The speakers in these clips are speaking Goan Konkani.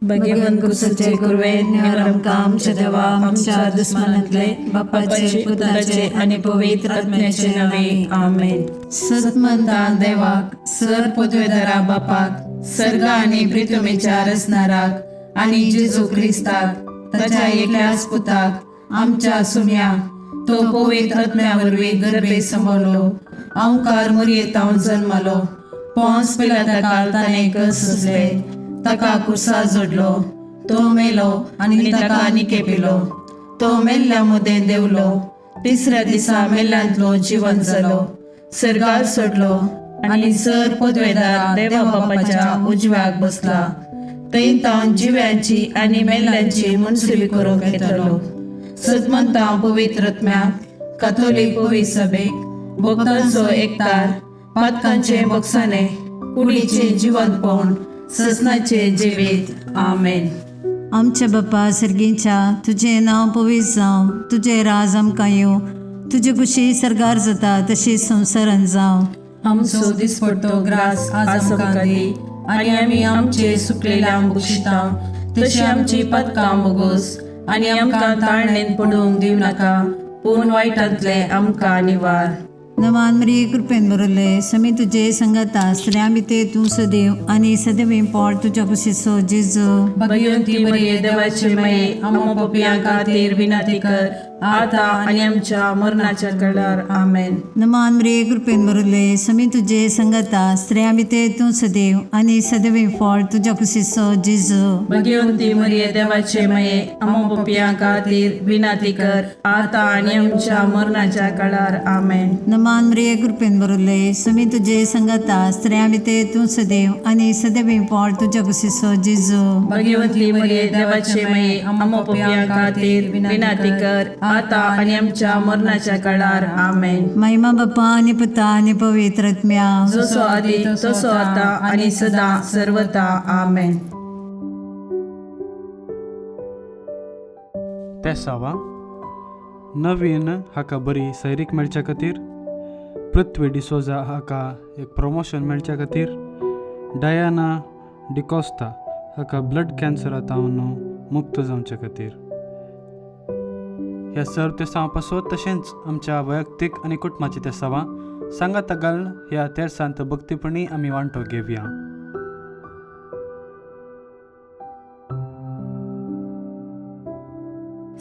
भगवंत कुसाचे कुरवे निवार आमकां आमच्या देवा आमच्या दुस्मानांतले बापाचे पुताचे आनी पवित्र आत्म्याचे नावे आमेन. सतमंता देवाक, सर पदवेदारा बापाक, सर्ग आनी प्रितुमेच्या रचणाराक आनी जेजू क्रिस्ताक ताच्या एकल्याच पुताक आमच्या सुम्या, तो पवित्र आत्म्या वरवीं गर्भे सांबाळलो, अंकार मुरयेतावन जल्मलो, पोंस पिलाता काल ताणें कस सुचले, ताका कुर्सा जोडलो, तो मेलो आनी ताका निकेपिलो, तो मेल्ल्या मुदें देवलो, तिसऱ्या दिसा मेल्ल्यांतलो जिवन जालो, सर्गार सोडलो आनी सर पदवेदार देवा बापाच्या उजव्याक बसला, थंय तावन जिव्यांची आनी मेल्ल्यांची मनसुबी करूंक येतलो. सतमंता पवित्र आत्म्याक, काथोलीक पवित्र सभेक, भक्तांचो एकतार, पातकांचे बक्षाने, कुडीचे जिवंतपण, ससनाचे जिवीत. आमेन. आमच्या बापा सर्गीच्या, तुजें नांव पवित्र जावं, तुजें राज आमकां येवं, तुजी खुशी सर्गार जाता तशी संवसारान जावं. आमचो दिसपडतो ग्रास आज आमकां दी आनी आमी आमचे सुकलेल्या बक्षिता तशी आमची पदकां बोगोस आनी आमकां ताळणेन पडूंक दिवं नाका, पूण वायटांतले आमकां निवार. नमान मरिये, कृपेन भरले, समी तुजे संगता, स्त्रियां भितर तूं सदैव आनी सदैव पोट तुज्या कुशीचो जेजू. भगवंती मरिये, देवाचे माये, आम्हा पपयां खातीर विनंती कर, आता आनी आमच्या मरणाच्या कडार. आमेन. नमान मरिये, कृपेन भरले, समी तुजे संगता, स्त्रियां भितर तूं सदैव आनी सदैव फळ तुज्या कुशीचो जेजू. भगवंती मरिये, देवाचे माये, आम्हा पपयां खातीर विनंती कर, आता आनी आमच्या मरणाच्या कडार. आमेन. नमान मरिये, कृपेन भरले, समी तुजे संगता, स्त्रियां भितर तूं सदैव आनी सदैव फळ तुज्या कुशीचो जेजू. भगवंती मरिये, देवाचे माये, आम्हा पपयां खातीर विनंती कर, आता आनी आमच्या मरणाच्या काळार. आमेन. महिमा बापा आनी पुता आनी पवित्र आत्म्या. जसो आदी तसो आता आनी सदा सर्वता. आमेन. तेसांवां नवीन हाका बरी सैरीक मेळच्या खातीर, पृथ्वी डिसोजा हाका एक प्रमोशन मेळच्या खातीर, डयाना डिकोस्ता हाका ब्लड कॅन्सरा तावन मुक्त जावचे खातीर, ह्या सर्व तेसांवा पासत तशेंच आमच्या वैयक्तीक आनी कुटुंबाची तेसांवां सांगाता घालून ह्या तेरसांत भक्तीपणी आमी वांटो घेवया.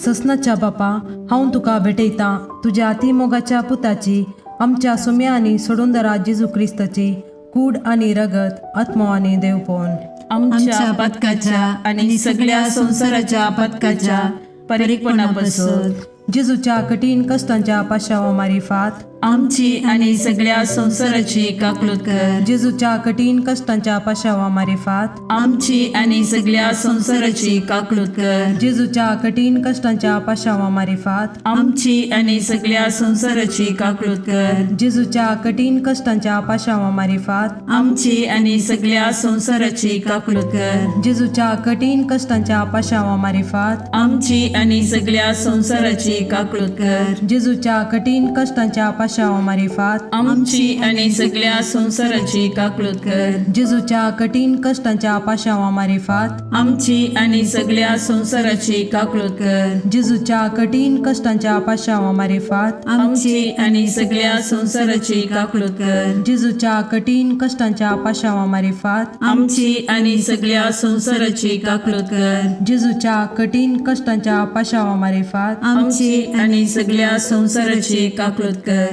ससनाच्या बापा, हांव तुका भेटयतां तुज्या अतिमोगाच्या पुताची, आमच्या सुम्या आनी सोडूनदारा जेजू क्रिस्ताची कूड आनी रगत, आत्मो आनी देवपण, आमच्या पदकाच्या आनी सगळ्या संवसाराच्या पदकाच्या परीकपणापासून. जेजूच्या कठीण कश्टांच्या पाशावा मारिफात, आमची आनी सगळ्या संवसाराची काकलूत कर. जेजूच्या कठीण कश्टांच्या पाशावा मारिफात, आमची आनी सगळ्या संवसाराची काकलूत कर. जेजूच्या कठीण कश्टांच्या पाशावा मारिफात, आमची आनी सगळ्या संवसाराची काकलूत कर. जेजूच्या कठीण कश्टांच्या पाशावा मारिफात, आमची आनी सगळ्या संवसाराची काकलूत कर. जेजूच्या कठीण कश्टांच्या पाशावा मारिफात, आमची आनी सगळ्या संवसाराची काकलूत कर. जेजूच्या कठीण कश्टांच्या पाशावा मारिफात, आमची आनी सगळ्या संवसाराची काकलूत कर. जेजूच्या कठीण कश्टांच्या पाशावा मारिफात, आमची आनी सगळ्या संवसाराची काकलूत कर. जेजूच्या कठीण कश्टांच्या पाशावा मारिफात, आमची आनी सगळ्या संवसाराची काकलूत कर. जेजूच्या कठीण कश्टांच्या पाशावा मारिफात, आमची आनी सगळ्या संवसाराची काकलूत कर. जेजूच्या कठीण कश्टांच्या पाशावा मारिफात, आमची आनी सगळ्या संवसाराची काकलूत कर.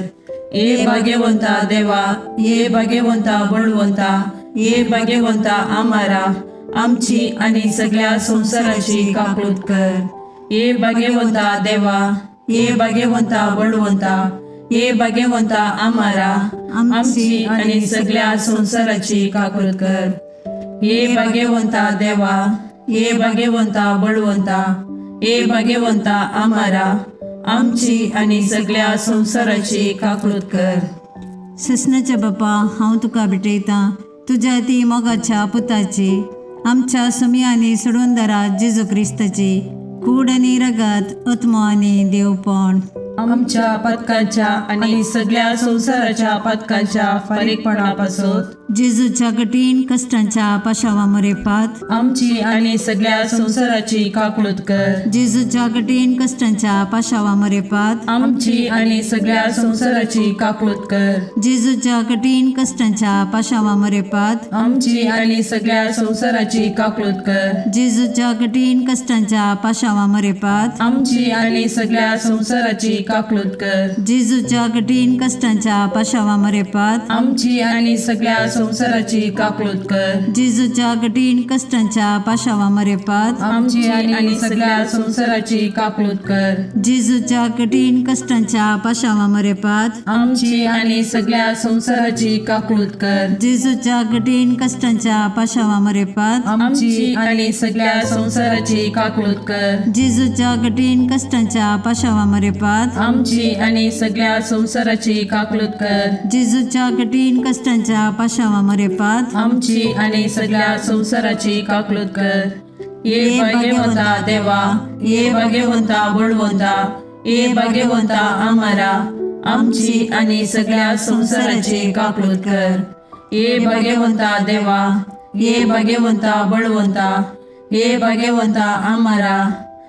ये भाग्यवंता देवा, ये भाग्यवंता बळवंता, ये भाग्यवंता आमारा, आमची आनी सगळ्या संवसाराची काकलूत कर. ये भाग्यवंता देवा, ये भाग्यवंता बळवंता, ये भाग्यवंता आमारा, आमची आनी सगळ्या संवसाराची काकलूत कर. ये भाग्यवंता देवा, ये भाग्यवंता बळवंता, ये भाग्यवंता आमारा, आमची आनी सगळ्या संवसाराची काकलूत कर. ससनाच्या बापा, हांव तुका भेटयतां तुज्या ती मोगाच्या पुताची, आमच्या सुमी आनी सोडूनदारा जेजू क्रिस्ताची कूड आनी रगत, आत्मो आनी देवपण, आमच्या पदकाच्या आनी सगळ्या संवसाराच्या पदकाच्या फारीकपणापासून. जेजूच्या कठीण कश्टांच्या पाशावा मरेपात आमची आणि सगळ्या संसाराची काकळूत कर. जेजूच्या कठीण कश्टांच्या पाशावा मरेपात आमची आणि सगळ्या संसाराची काकळूत कर. जेजूच्या कठीण कश्टांच्या पाशावा मरेपात आमची आणि सगळ्या संसाराची काकळूत कर. जेजूच्या कठीण कश्टांच्या पाशावा मरेपात आमची आणि सगळ्या संसाराची काकळूत कर. जेजूच्या कठीण कश्टांच्या पाशावा मरेपात आमची आणि सगळ्या संसाराची काकळूत कर. जेजूच्या कठीण कश्टांच्या पाशावा मरेपात आमची आणि सगळ्या संसाराची काकळूत कर. जेजूच्या कठीण कश्टांच्या पाशावा मरेपात आमची आणि सगळ्या संसाराची काकळूत कर. जेजूच्या कठीण कश्टांच्या पाशावा मरेपात आमची आणि सगळ्या संसाराची काकळूत कर. जेजूच्या कठीण कश्टांच्या पाशावा मरेपात आमची आणि सगळ्या संसाराची काकळूत कर. जेजूच्या कठीण कश्टांच्या पाशावा मरेपात आमची आणि सगळ्या संसाराची काकळूत कर. ये भाग्यवंता देवा, ये भाग्यवंता बळवंता, ये भाग्यवंता आमारा, आमची आणि सगळ्या संसाराची काकळूत कर. ये भाग्यवंता देवा, ये भाग्यवंता बळवंता, ये भाग्यवंता आमारा,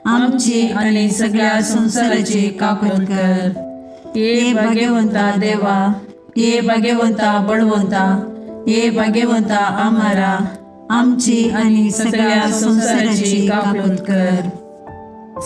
आमची आणि सगळ्या संसाराची काकळूत कर. ये भाग्यवंता देवा, ये भाग्यवंता बळवंता, ये भाग्यवंता आमारा, आमची आणि सगळ्या संसाराची काकळूत कर.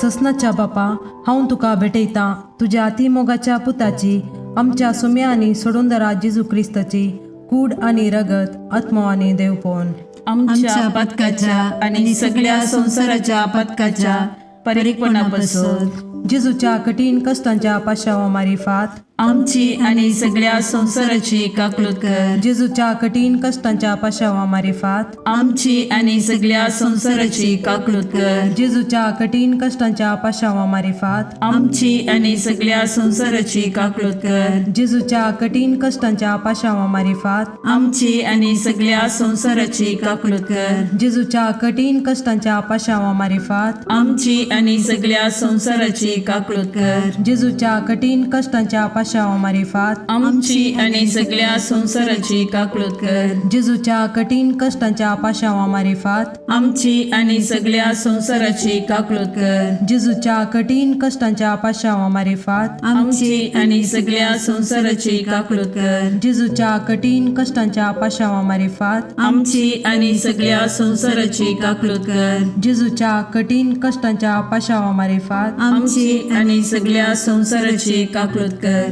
ससनाच्या बापा, हांव तुका भेटयतां तुज्या अतिमोगाच्या पुताची, आमच्या सुम्या आनी सोडूनदारा जेजू क्रिस्ताची कूड आनी रगत, आत्मो आनी देवपण आमच्या पथकाच्या आणि सगळ्या संसाराच्या पथकाच्या परिपणापासून जेजूच्या कठीण कश्टांच्या पाशावा मारिफात आमची आणि सगळ्या संसाराची काकळूत कर. जेजूच्या कठीण कश्टांच्या पाशावा मारिफात आमची आणि सगळ्या संसाराची काकळूत कर. जेजूच्या कठीण कश्टांच्या पाशावा मारिफात आमची आणि सगळ्या संसाराची काकळूत कर. जेजूच्या कठीण कश्टांच्या पाशावा मारिफात आमची आणि सगळ्या संसाराची काकळूत कर. जेजूच्या कठीण कश्टांच्या पाशावा मारिफात आमची आणि सगळ्या संसाराची काकळूत कर. जेजूच्या कठीण कश्टांच्या पाशावा मारिफात आमची आणि सगळ्या संसाराची काकळूत कर. जेजूच्या कठीण कश्टांच्या पाशावा मारिफात आमची आणि सगळ्या संसाराची काकळूत कर. जेजूच्या कठीण कश्टांच्या पाशावा मारिफात आमची आणि सगळ्या संसाराची काकळूत कर. जेजूच्या कठीण कश्टांच्या पाशावा मारिफात आमची आणि सगळ्या संसाराची काकळूत कर. जेजूच्या कठीण कश्टांच्या पाशावा मारिफात आमची आणि सगळ्या संसाराची काकळूत कर.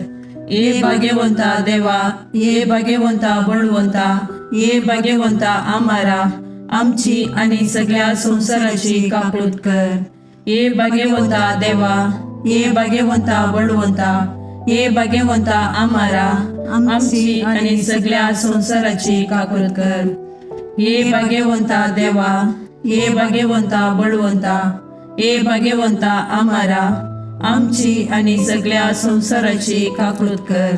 ये भाग्यवंता देवा, ये भाग्यवंता बळवंता, ये भाग्यवंता आमारा, आमची आणि सगळ्या संसाराची काकळूत कर. ये भाग्यवंता देवा, ये भाग्यवंता बळवंता, ये भाग्यवंता आमारा, आमची आणि सगळ्या संसाराची काकळूत कर. ये भाग्यवंता देवा, ये भाग्यवंता बळवंता, ये भाग्यवंता आमारा, आमची आणि सगळ्या संसाराची काकळूत कर.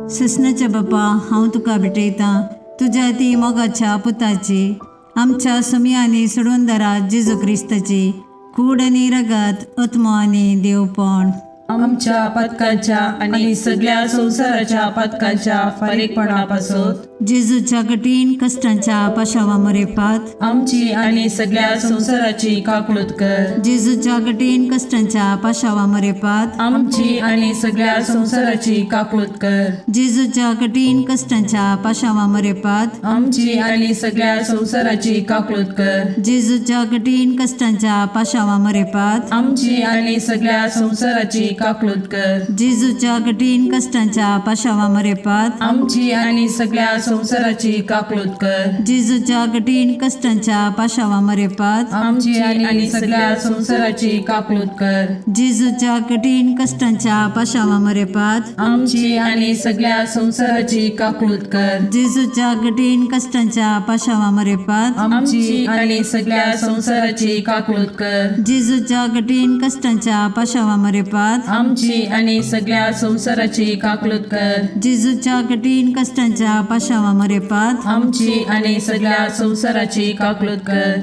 ससनाच्या बापा, हांव तुका भेटयतां तुज्या ती मोगाच्या पुताची, आमच्या सुम्या आनी सोडूनदारा जेजू क्रिस्ताची कूड आनी रगत, आत्मो आनी देवपण आमच्या पथकाच्या आणि सगळ्या संसाराच्या पथकाच्या फारीकपणापासून जेजूच्या कठीण कश्टांच्या पाशावा मरेपात आमची आणि सगळ्या संसाराची काकळूत कर. जेजूच्या कठीण कश्टांच्या पाशावा मरेपात आमची आणि सगळ्या संसाराची काकळूत कर. जेजूच्या कठीण कश्टांच्या पाशावा मरेपात आमची आणि सगळ्या संसाराची काकळूत कर. जेजूच्या कठीण कश्टांच्या पाशावा मरेपात आमची आणि सगळ्या संसाराची काकळूत कर. जेजूच्या कठीण कश्टांच्या पाशावा मरेपात आमची आणि सगळ्या संसाराची काकळूत कर. जेजूच्या कठीण कश्टांच्या पाशावा मरेपात आमची आणि सगळ्या संसाराची काकळूत कर. जेजूच्या कठीण कश्टांच्या पाशावा मरेपात आमची आणि सगळ्या संसाराची काकळूत कर. जेजूच्या कठीण कश्टांच्या पाशावा मरेपात आमची आणि सगळ्या संसाराची काकळूत कर. जेजूच्या कठीण कश्टांच्या पाशावा मरेपात आमची आणि सगळ्या संसाराची काकळूत कर. जेजूच्या कठीण कश्टांच्या पाशावा मरेपात आमची आणि सगळ्या संसाराची काकळूत कर.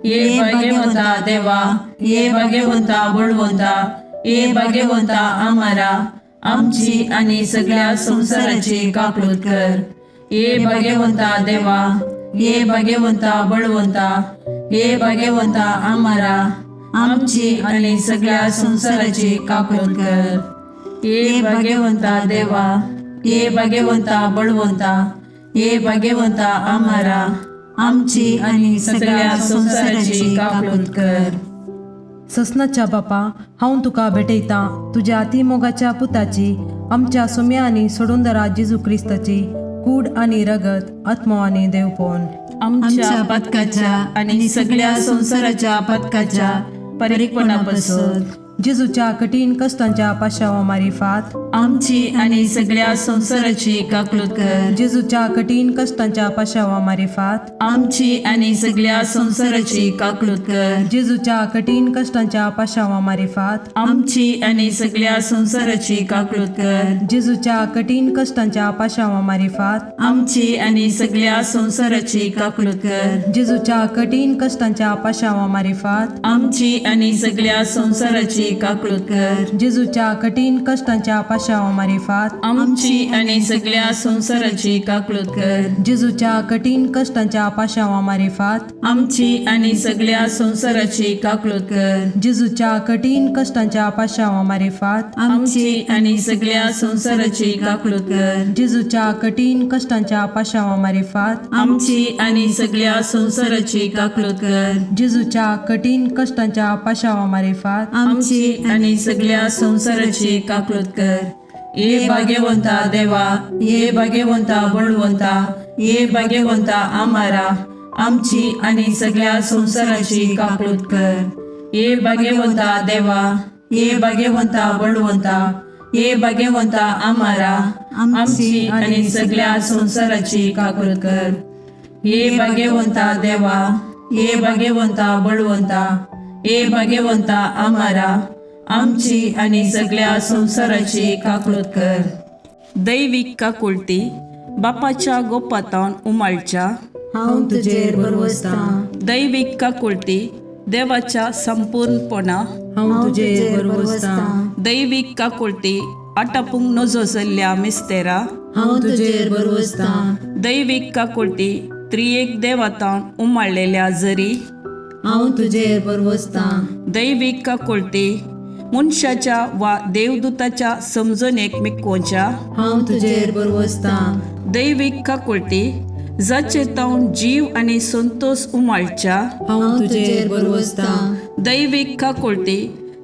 ये भाग्यवंता देवा, ये भाग्यवंता बळवंता, ये भाग्यवंता आमारा, आमची आणि सगळ्या संसाराची काकळूत कर. ये भाग्यवंता देवा, ये भाग्यवंता बळवंता, ये भाग्यवंता आमारा, आमची आणि सगळ्या संसाराची काकूत कर. ये भाग्यवंता देवा, ये भाग्यवंता बळवंता, ये भाग्यवंता आमारा, आमची आणि सगळ्या संसाराची काकूत कर. ससनाच्या बापा, हांव तुका भेटयतां तुज्या अतिमोगाच्या पुताची, आमच्या सुम्या आनी सोडूंदरा जेजू क्रिस्ताची कूड आनी रगत, आत्मो आनी देवपण आमच्या पथकाच्या आणि सगळ्या संसाराच्या पथकाच्या परिपणापासून. जेजूच्या कठीण कश्टांच्या पाशावा मारिफात आमची आणि सगळ्या संसाराची काकलूत कर. जेजूच्या कठीण कश्टांच्या पाशावा मारिफात आमची आणि सगळ्या संसाराची काकलूत कर. जेजूच्या कठीण कश्टांच्या पाशावा मारिफात आमची आणि सगळ्या संसाराची काकलूत कर. जेजूच्या कठीण कश्टांच्या पाशावा मारिफात आमची आणि सगळ्या संसाराची काकलूत कर. जेजूच्या कठीण कश्टांच्या पाशावा मारिफात आमची आणि सगळ्या संसाराची काकलूत कर. जेजूच्या कठीण कश्टांच्या पाशावा मारिफात आमची आणि सगळ्या संसाराची काकलूत कर. जेजूच्या कठीण कश्टांच्या पाशावा मारिफात आमची आणि सगळ्या संसाराची काकलूत कर. जेजूच्या कठीण कश्टांच्या पाशावा मारिफात आमची आणि सगळ्या संसाराची काकलूत कर. जेजूच्या कठीण कश्टांच्या पाशावा मारिफात आमची आणि सगळ्या संसाराची काकलूत कर. जेजूच्या कठीण कश्टांच्या पाशावा मारिफात आमची आणि सगळ्या संसाराची काकलूत कर. ये भाग्यवंता देवा, ये भाग्यवंता बळवंता, ये भाग्यवंता आमारा, आमची आणि सगळ्या संसाराची काकलूत कर. ये भाग्यवंता देवा, ये भाग्यवंता बळवंता, ये भाग्यवंता आमारा, आमची आणि सगळ्या संसाराची काकलूत कर. ये भाग्यवंता देवा, ये भाग्यवंता बळवंता, ये भाग्यवंता आमारा, आमची आणि सगळ्या संसाराची काकलूत कर. दैवीक काकुळटी बापाच्या गोपातावन उमाळच्या हांव तुजेर भरवसतां. दैवीक काकुळटी देवाच्या संपूर्णपणा हांव तुजेर भरवसतां. दैवीक काकुळटी आटापूंक नजो जाल्ल्या मिस्तेरा हांव तुजेर भरवसतां. दैवीक काकुळटी त्रियेक देवातावन उमाळलेल्या जरी हांव तुजेर भरवसतां. दैवीक काकुळटी मनशाच्या वा देवदूताच्या समजणेक मिकोवच्या हांव तुजेर भरवसतां. दैवीक काकुळटी जाचे तावन जीव आनी संतोष उमाळच्या हांव तुजेर भरवसतां. दैवीक काकुळटी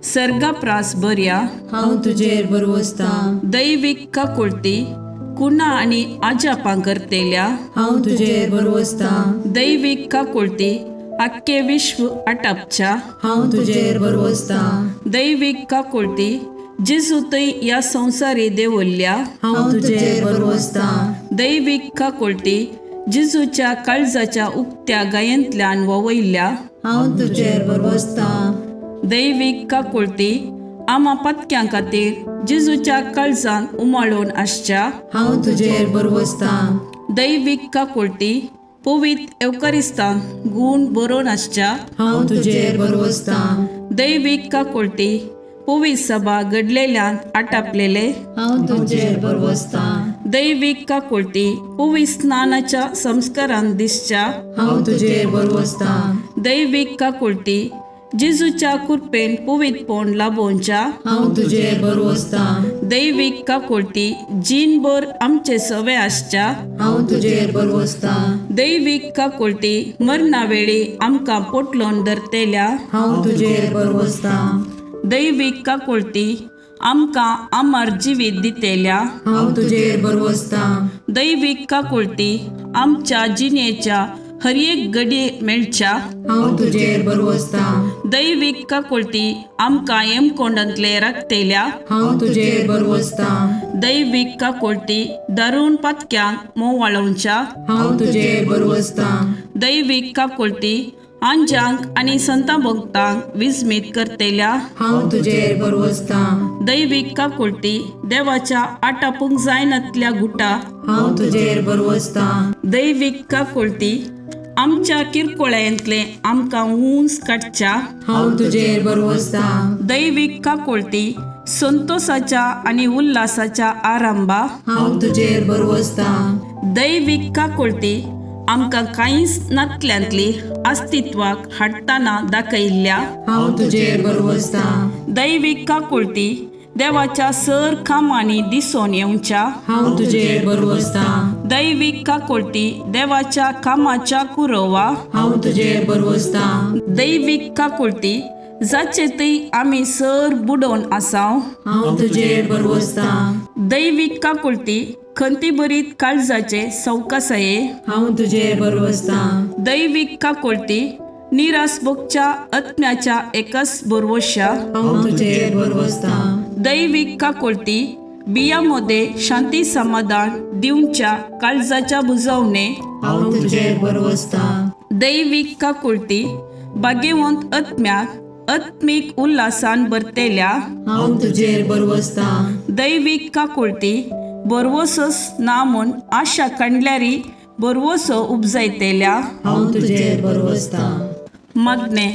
सर्गाप्रास बऱ्या हांव तुजेर भरवसतां. दैवीक काकुळटी कुणा आनी आजापां करतेल्या हांव तुजेर भरवसतां. दैवीक काकुळटी आख्खे विश्व आटापच्या हांव तुजेर भरवसतां. दैवीक काकुळटी जेजू थंय ह्या संवसारी देवल्ल्या हांव तुजेर भरवसतां. दैवीक काकुळटी जेजूच्या काळजाच्या उक्त्या गायेंतल्यान ववयल्ल्या हांव तुजेर भरवसतां. दैवीक काकुळटी आमा पातक्यां खातीर जेजूच्या काळजान उमाळून आसच्या हांव तुजेर भरवसतां. दैवीक काकुळटी पवित एवकरिस्तान गूण बरोवन आसच्या हांव तुजेर भरवसतां. दैवीक काकुळटी पवित सभा घडलेल्यान आटापलेले हांव तुजेर भरवसतां. दैवीक काकुळटी पवित स्नानाच्या संस्कारान दिसच्या हांव तुजेर भरवसतां. दैवीक काकुळटी जेजूच्या कृपेन पवितपण लाभोवच्या हांव तुजेर भरवसतां. दैवीक काकुळटी जीणभर आमचे सवे आसच्या हांव तुजेर भरवसतां. दैवीक काकुळटी मरणा वेळी आमकां पोटलोन धरतेल्या हांव तुजेर भरवसतां. दैवीक काकुळटी आमकां अमर जिवीत दितेल्या हांव तुजेर भरवसतां. दैवीक काकुळटी आमच्या जिणेच्या हर एक घडये मेळच्या हांव तुजेर भरवसतां. दैवीक काकुळटी आमकां येमकोंडांतले राखतेल्या हांव तुजेर भरवसतां. दैवीक काकुळटी दारून पातक्यांक मोवाळोवच्या हांव तुजेर भरवसतां. दैवीक काकुळटी आंजांक आनी संतां भक्तांक विस्मीत करतेल्या हांव तुजेर भरवसतां. दैवीक काकुळटी देवाच्या आटापूंक जायनातल्या गुटा हांव तुजेर भरवसतां. दैवीक काकुळटी आमच्या किरकोळ्यांतले आमकां ऊंच काडच्या हांव तुजेर भरवसतां. दैवीक काकुळटी संतोसाच्या आनी उल्हासाच्या आरंभा, हांव तुजेर बरवसतां. दैवीक काकुळती आमकां कांयच नातल्यांतली अस्तित्वाक हाडटना दाखयल्ल्या, हांव तुजेर बरवसतां. दैवीक काकुळती देवाच्या सर कामांनी दिसून येवच्या, हांव तुजेर बरवसतां. दैवीक काकुळती देवाच्या कामाच्या कुरोवा, हांव तुजेर बरवसतां. दैवीक काकुळती जाचे थंय आमी सर बुडोवन आसाव, हांव तुजेर बरवसतां. दैवीक काकुळती खंतीभरीत काळजाचे सवकासाये, हांव तुजेर बरवसतां. दैवीक काकुळती निरास भोगच्या आत्म्याच्या एकच बरवश्या, हांव तुजेर बरवसतां. दैवीक काकुळती बिया मदें शांती समाधान दिवच्या काळजाच्या बुजवणे, हांव तुजेर बरवसतां. दैवीक काकुळती भाग्यवंत आत्म्याक आत्मीक उल्हासान भरतेल्या, हांव तुजेर बरवसतां. दैवीक काकुळती बरवसोच ना म्हूण आशा कांडल्यारी बरवसो उपजायतेल्या, हांव तुजेर बरवसतां. मागणें.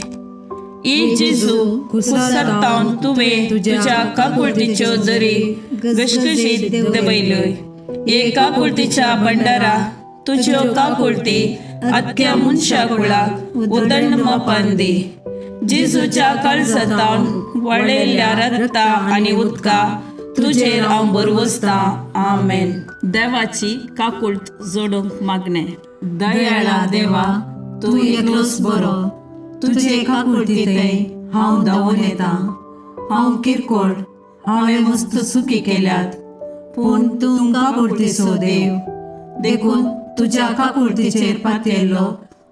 ए जेजू, कुसरतावन तुवें तुज्या काकुळतीच्यो दरी घसघशीत दबयल्यो. हे काकुळतीच्या भंडारा, तुज्यो काकुळती आख्ख्या मनशा कुळाक उदंड मापान दी. जेजूच्या काळजातावन वळयल्ल्या रक्ता आनी उदका तुजेर हांव बरवसतां. आमेन. देवाची काकुळट जोडूंक मागणें. दयाळा देवा, तूं एकलोच बरो. तुजे काकुळतींतय हांव धांवून येता. हांव किरकोळ, हांवें मस्त चुकी केल्यात, पूण तूं काकुळतीचो देव, देखून तुज्या काकुळतीचेर पातयेल्लो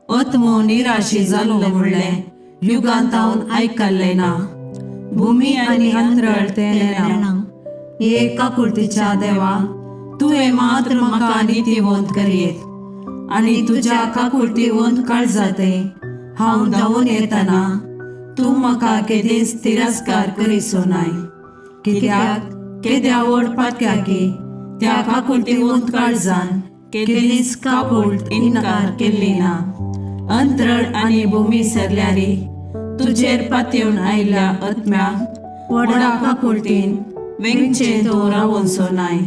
आत्मो निराशी जाल्लो म्हणलें युगांतावन आयकल्लें ना. भुमी आनी अंतरळ तें नेणा. हे काकुळतीच्या देवा, तुवें मात्र म्हाका नितीवंत करयेत आनी तुज्या काकुळतीवंत काळजाते हांव धांवून येतना तूं म्हाका केदींच तिरस्कार करिसो नाय. कित्याक केद्या व्हड पातक्याकी त्या काकुळतीवंत काळजान केदींच काकुळट इन्कार केल्ली ना. अंतरळ आनी भूमी सरल्यारी तुजेर पातयेवन आयिल्ल्या आत्म्याक व्हडा काकुळटीन वेंगचें तूं रावनसो नाय.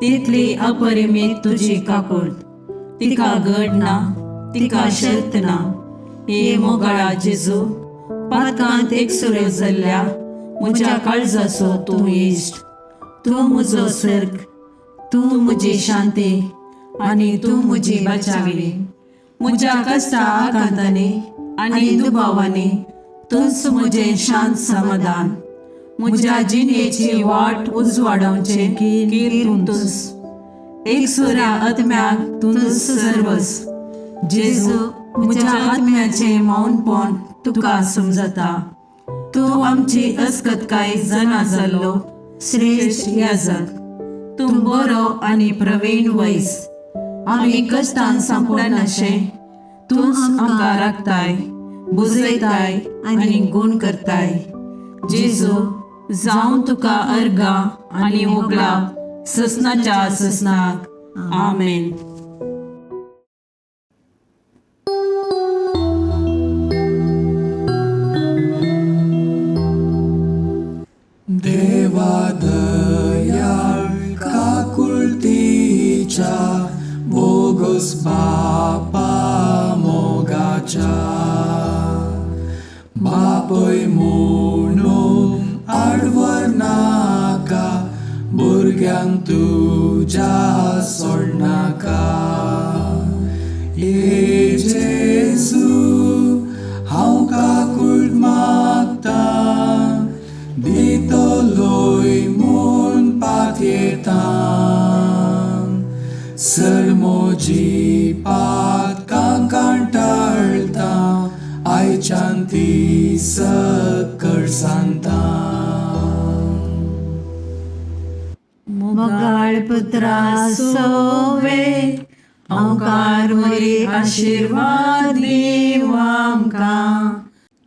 तितली अपरिमीत तुजी काकुळट, तिका गड ना, तिका शर्त ना. हे मोगाळा जेजू, पातकांत एकसुरो जाल्ल्या म्हज्या काळजाचो तूं इश्ट. तूं म्हजो सर्ग, तूं म्हजी शांती आनी तूं म्हजी बचावी. म्हज्या कश्टा आकांतांनी आनी दुबावांनी तूंच म्हजें शांत समाधान. म्हज्या जिणेची वाट उजवाडावचें कीर तूंच. एकसुऱ्या आत्म्याक तूंच सर्वस. जेजू, म्हज्या आत्म्याचें मौनपण तुका समजता. तूं आमची अस्कतकाय जाणा जाल्लो श्रेश्ठ याजक. तूं बरो आनी प्रवीण वैस. आमी कश्टान सांपडनाशें तूंच आमकां राखताय, बुजयताय आनी गूण करताय. जेजू, जावं तुका अर्गां आनी होगळाप ससनाच्या ससनाक. आमेन. देवा दयाळ काकुळतीच्या बोगस बापा मोगाच्या, बापय म्हणून आडवर नाका, भुरग्यांक तुज्या सोडनाका. ये जेजू, हांव काकुळट मागतां, दितलोय म्हूण पातयेतां. सर म्हजी पातकां कांटाळटा, आयच्यान ती सकळ सांगता. मोगाळ पुत्रा सोवे ओंकार वरी आशिर्वाद दिव आमकां.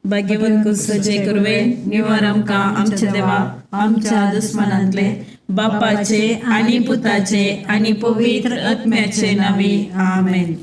भाग्यवंत कुसचे कुरवे निवार आमकां आमच्या देवा आमच्या दुस्मनांतले बापाचे आनी पुताचे आनी पवित्र आत्म्याचे नावे. आमेन.